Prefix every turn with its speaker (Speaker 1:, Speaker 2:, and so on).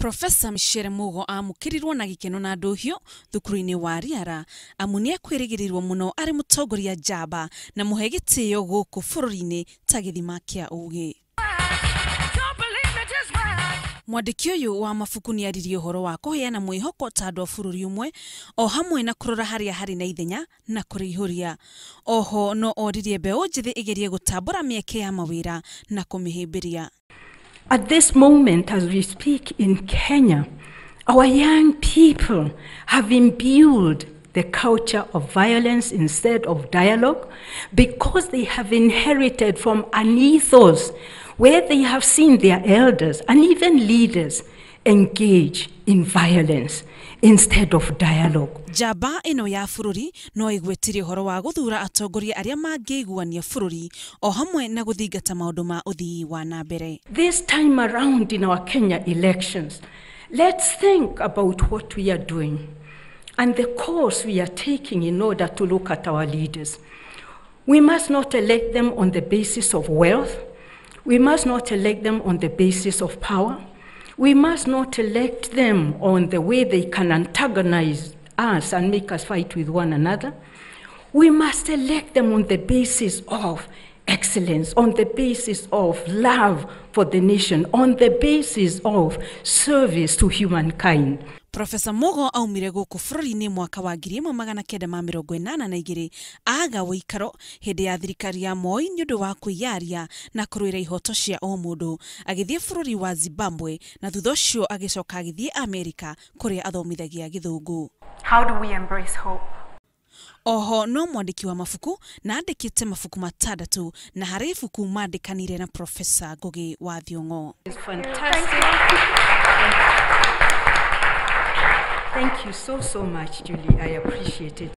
Speaker 1: Profesa Micere Mugo amũkĩrirwo na gĩkeno na ndũhiũ thukuru-inĩ wa Riara amu nĩekwĩrĩgĩrĩrwo mũno arĩ mũtongoria njamba na mũhe gĩtĩo gũkũ bũrũri-inĩ ta gĩthima kĩa ũgĩ. Mwandĩki ũyũ wa mabuku nĩaririe ũhoro wa kũheana mwĩhoko ta andũ a bũrũri ũmwe o hamwe na kũrora harĩa harĩ na ithenya na kũrĩihũria. Oho no oririe mbeũ njĩthĩ ĩgerie gũtambũra mĩeke ya mawĩra na kũmĩhĩmbĩria.
Speaker 2: At this moment, as we speak in Kenya, our young people have imbued the culture of violence instead of dialogue because they have inherited from an ethos where they have seen their elders and even leaders engage in violence instead of dialogue.
Speaker 1: Njamba ĩno ya bũrũri no ĩgwetire ũhoro wa gũthura atongoria arĩa mangĩiguania bũrũri o hamwe na gũthingata maũndũ ma ũthii wa na mbere.
Speaker 2: This time around in our Kenya elections, let's think about what we are doing and the course we are taking in order to look at our leaders. We must not elect them on the basis of wealth. We must not elect them on the basis of power. We must not elect them on the way they can antagonize us and make us fight with one another. We must elect them on the basis of excellence, on the basis of love for the nation, on the basis of service to humankind.
Speaker 1: Profesa Mugo aumire gũkũ bũrũri-inĩ mwaka wa 1982 aga ũikaro hĩndĩ ya thirikari ya Moi nĩ ũndũ wa kwĩyaria na kũrũĩra ihoto cia o mũndũ. Agĩthiĩ bũrũri wa Zimbabwe na thutha ũcio agĩcoka agĩthiĩ Amerika kũrĩa athomithagia Gĩthũngũ.
Speaker 3: How do we embrace hope?
Speaker 1: Oho no mwandĩki wa mabuku na andĩkĩte mabuku matandatũ na harĩ ibuku mandĩkanire na Profesa Ngugi wa Thiong'o.
Speaker 2: It's fantastic. Thank you so, so much, Julie. I appreciate it.